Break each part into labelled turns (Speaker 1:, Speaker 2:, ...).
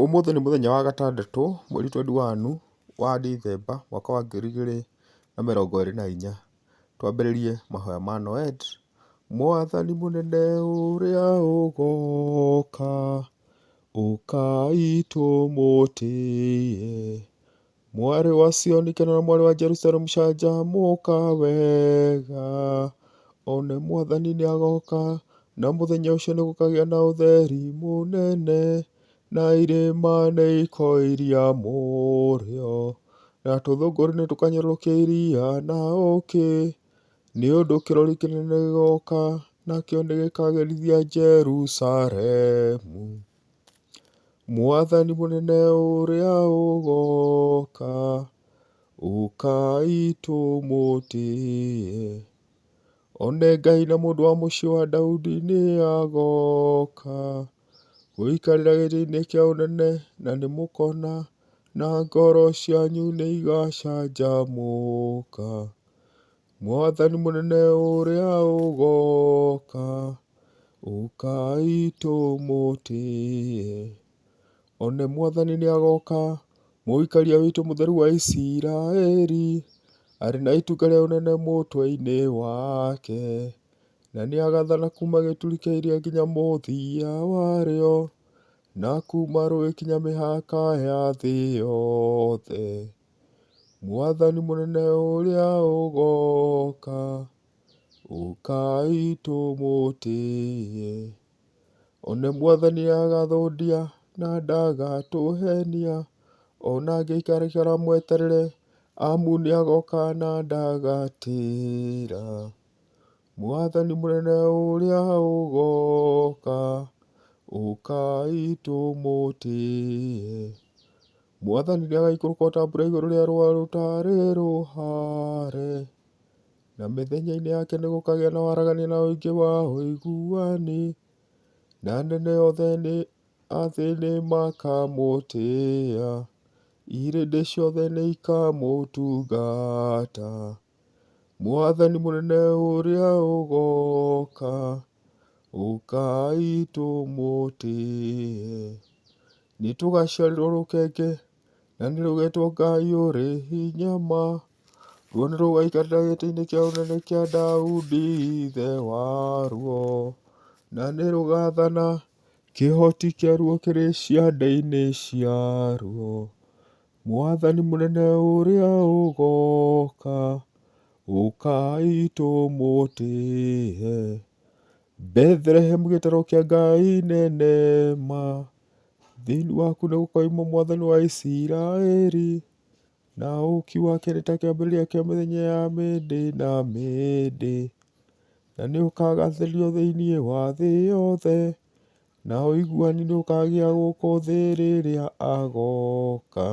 Speaker 1: Ũmũthĩ nĩ mũthenya wa gatandatũ, mweri twendi wanu wa Ndithemba, mwaka wa 2024. Twambĩrĩrie mahoya ma Noel. Mwathani mũnene ũrĩa ũgoka, ũkai tũmũtĩe. Mwarĩ wa Sioni kena na mwarĩ wa Jerusalemu canjamũka wega. One mwathani nĩagoka, na mũthenya ũcio nĩgũkagĩa na ũtheri mũnene, na irĩma nĩikoiria mũrĩo, na tũthũngũri nĩtũkanyũrũrũkia iria na ũũkĩ, nĩ ũndũ kĩrori kĩnene nĩgĩgoka, nakĩo nĩgĩkagerithia Jerusalemu. Mwathani mũnene ũrĩa ũgoka, ũkai tũmũtĩe. One Ngai na mũndũ wa mũciĩ wa Daudi nĩagoka, gũikarĩra gĩtĩ-inĩ kĩa ũnene, na nĩmũkona, na ngoro cianyu nĩigacanjamũka. Mwathani mũnene ũrĩa ũgoka, ũkai tũmũtĩe. One mwathani nĩagoka, mũikaria witũ mũtheru wa Isiraeli, arĩ na itunga rĩa ũnene mũtwe-inĩ wake, na nĩagathana kuuma gĩturi kĩa iria nginya mũthia warĩo, na kuuma rũũĩ nginya mĩhaka ya thĩ yothe. Mwathani mũnene ũrĩa ũgoka, ũkai tũmũtĩe. One mwathani nĩagathũndia na ndagatũhenia, ona angĩikaraikara mweterere, amu nĩagoka na ndagatĩra. Mwathani mũnene ũrĩa ũgoka, ũkai tũmũtĩe. Mwathani nĩagaikũrũka o ta mbura igũrũ rĩa rũũa rũtarĩ rũhaare, na mĩthenya-inĩ yake nĩgũkagĩa na waragania na ũingĩ wa ũiguani, na anene othe a thĩ nĩmakamũtĩĩa, irĩndĩ ciothe nĩikamũtungata. Mwathani mũnene ũrĩa ũgoka, ũkai tũmũtĩe. Nĩtũgaciarĩrwo rũkenge, na nĩrũgetwo Ngai ũrĩ hinya ma, ruo nĩrũgaikarĩra gĩtĩ-inĩ kĩa ũnene kĩa Daudi ithe waruo, na nĩrũgathana, kĩhoti kĩaruo kĩrĩ ciande-inĩ ciaruo. Mwathani mũnene ũrĩa ũgoka, ũkai tũmũtĩe. Bethlehemu gĩtaro kĩa Ngai nene ma, thĩinĩ waku nĩgũkoima mwathani wa Isiraeli, na ũũki wake nĩ ta kĩambĩrĩria kĩa mĩthenya ya mĩndĩ na mĩndĩ, na nĩũkagathĩrĩrio thĩinĩ wa thĩ yothe, na ũiguani nĩũkagĩa gũkũ thĩ rĩrĩa agoka.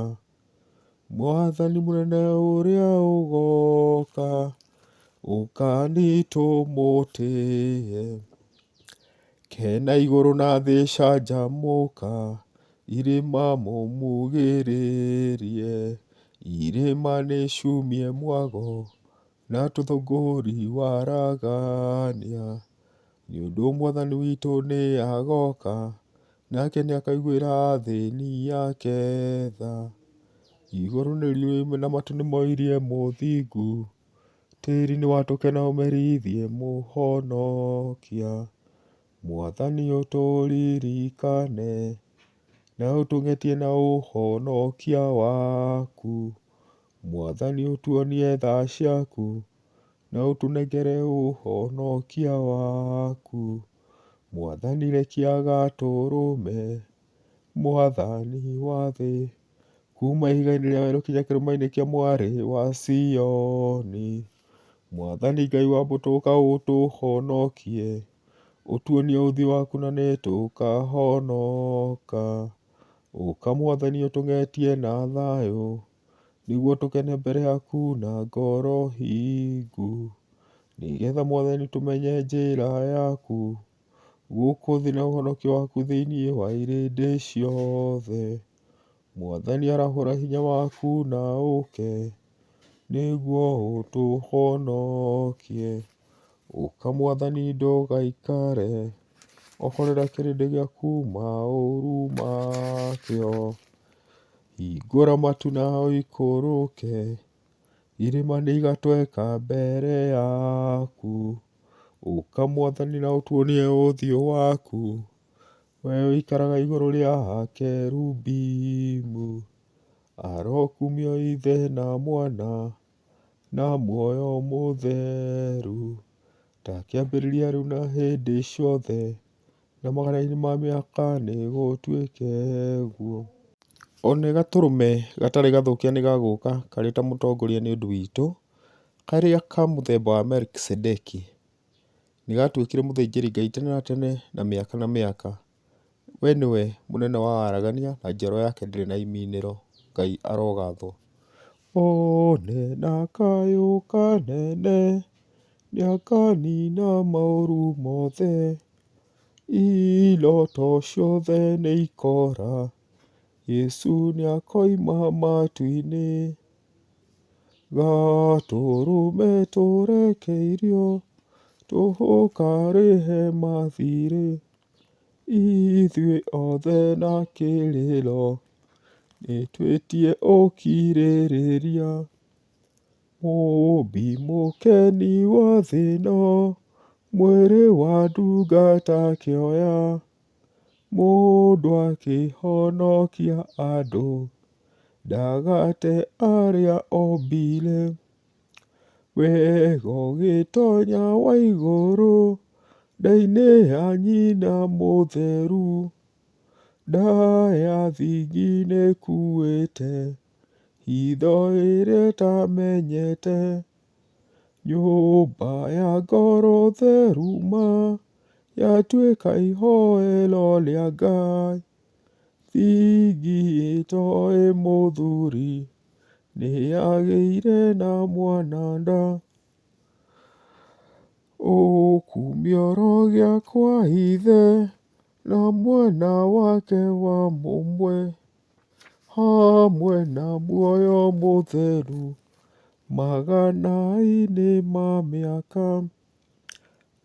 Speaker 1: Mwathani mũnene ũrĩa ũgoka, ũkani tũmũtĩe. Kena igũrũ na thĩ canjamũka, irĩma mũmugĩrĩrie, irĩma nĩciumie mwago, na tũthũngũri waragania, nĩ ũndũ mwathani witũ nĩagoka, nake nĩakaiguĩra athĩni ake tha. Igũrũ nĩrĩoime na matu nĩmoirie mũthingu, tĩri nĩwatũke na ũmerithie mũhonokia. Mwathani ũtũririkane, na ũtũng'etie na ũhonokia waku. Mwathani ũtuonie tha ciaku, na ũtũnengere ũhonokia waku. Mwathani rekia gatũrũme, Mwathani wa thĩ, kuma ihiga-inĩ rĩa werũ kinya kĩrĩma-inĩ kĩa mwarĩ wa Sioni. Mwathani Ngai wa mbũtũ ũka ũtũhonokie, ũtuonie ũthiũ waku na nĩtũkahonoka. Ũka Mwathani ũtũng'etie na thayũ, nĩguo tũkene mbere yaku na ngoro hingu, nĩgetha Mwathani tũmenye njĩra yaku, gũkũ thĩ na ũhonokio waku thĩinĩ wa irĩndĩ ciothe. Mwathani arahũra hinya waku na ũũke, nĩguo ũtũhonokie. Ũka Mwathani ndũgaikare, Ohorera kĩrĩndĩ gĩaku maũru makĩo. Hingũra matu na ũikũrũke, irĩma nĩigatweka mbere yaku. Ũka Mwathani na ũtuonie ũthiũ waku, wee ũikaraga igũrũ rĩa Kerubimu. Arokumio Ithe na Mwana na Muoyo Mũtheru, ta kĩambĩrĩria rĩu na hĩndĩ ciothe, na magana-inĩ ma mĩaka nĩgũtuĩke guo. One Gatũrũme gatarĩ gathũkia nĩgagũũka karĩ ta mũtongoria nĩ ũndũ witũ, karĩa ka mũthemba wa Melikisedeki. Nĩgatuĩkire mũthĩnjĩri-Ngai tene na tene na mĩaka na mĩaka. We nĩwe mũnene wa waragania, na njiarwa yake ndĩrĩ na iminĩro. Ngai arogathwo. One na kayũ kanene, nĩakanina maũru mothe, iroto ciothe nĩikora, Jesu nĩakoima matu-inĩ. Gatũrũme tũrekeirio, tũkarĩhe mathirĩ, ithuĩ othe na kĩrĩro, nĩtwĩtie ũkirĩrĩria. Mũũmbi mũkeni wa thĩ-ĩno, mwĩrĩ wa ndungata akĩoya, mũndũ akĩhonokia andũ, ndagate arĩa ombire. Wega ũgĩtonya wa igũrũ, nda-inĩ ya nyina mũtheru, nda ya thingi nĩkuĩte, hitho ĩrĩa ĩtamenyete, nyũmba ya ngoro theru ma, yatuĩka ihoero rĩa Ngai, thingi ĩtoĩ mũthuri, nĩyagĩire na mwana nda. Ũkumio ũrogĩa kwa Ithe, na Mwana wake wa mũmwe, hamwe na muoyo mũtheru, magana-inĩ ma mĩaka.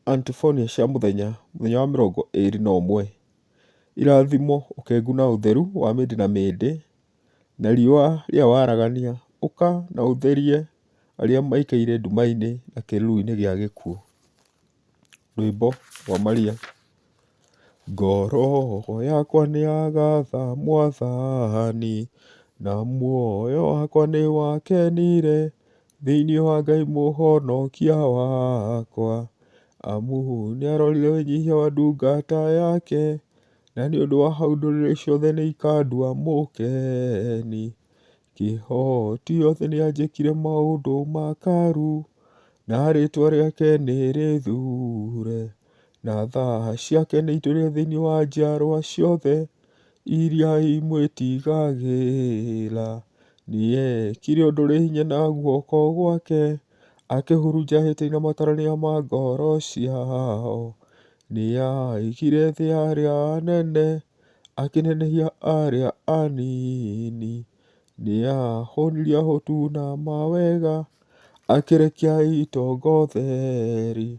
Speaker 1: Antifonia cia mũthenya, mũthenya wa 21. Irathimo, ũkengu na ũtheru wa mĩndĩ na mĩndĩ, na riũa rĩa waragania, ũka na ũtherie arĩa maikaire ndumainĩ na kĩĩruru gĩa gĩkuũ. Rwĩmbo rwa Maria. Ngoro yakwa nĩyagatha Mwathani, na muoyo wakwa nĩwakenire thĩinĩ wa Ngai mũhonokia wakwa. Amu nĩarorire wĩnyihia wa ndungata yake, na nĩ ũndũ wa hau ndũrĩrĩ ciothe nĩikandua mũkeni. Kĩhoti othe nĩanjĩkire maũndũ makaru, na rĩtwa rĩake nĩ rĩthure. Na tha ciake nĩitũire thĩinĩ wa njiarwa ciothe iria imwĩtigagĩra. Nĩekire ũndũ ũrĩ hinya na guoko gwake, akĩhurunja ehĩti na matarania ma ngoro ciao. Nĩaigire thĩ arĩa anene, akĩnenehia arĩa anini. Nĩahũnirie ahũtu na mawega, akĩrekia itonga ũtheri.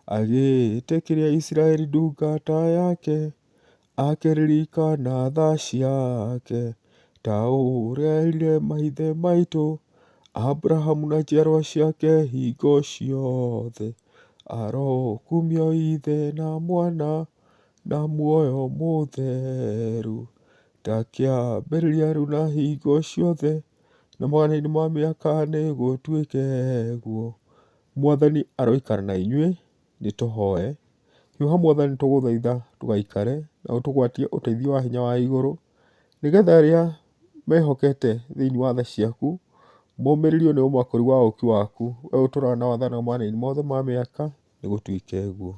Speaker 1: Agĩĩtĩkĩria Isiraeli ndungata yake, akĩririkana tha ciake, ta ũrĩa erire maithe maitũ, Abrahamu na njiarwa ciake hingo ciothe. Arokumio Ithe na Mwana na Muoyo Mũtheru, ta kĩambĩrĩria rĩu na hingo ciothe, na magana-inĩ ma mĩaka nĩgũtuĩke guo. Mwathani aroikara na inyuĩ, nĩtũhoe. Hiũha Mwathani tũgũthaitha ndũgaikare na ũtũgwatie ũteithio wa hinya wa igũrũ, nĩgetha arĩa mehokete thĩinĩ wa tha ciaku momĩrĩrio nĩ ũmakũri wa ũũki waku, we ũtũũraga na wathanaga maathani mothe ma mĩaka, nĩgũtuĩke guo.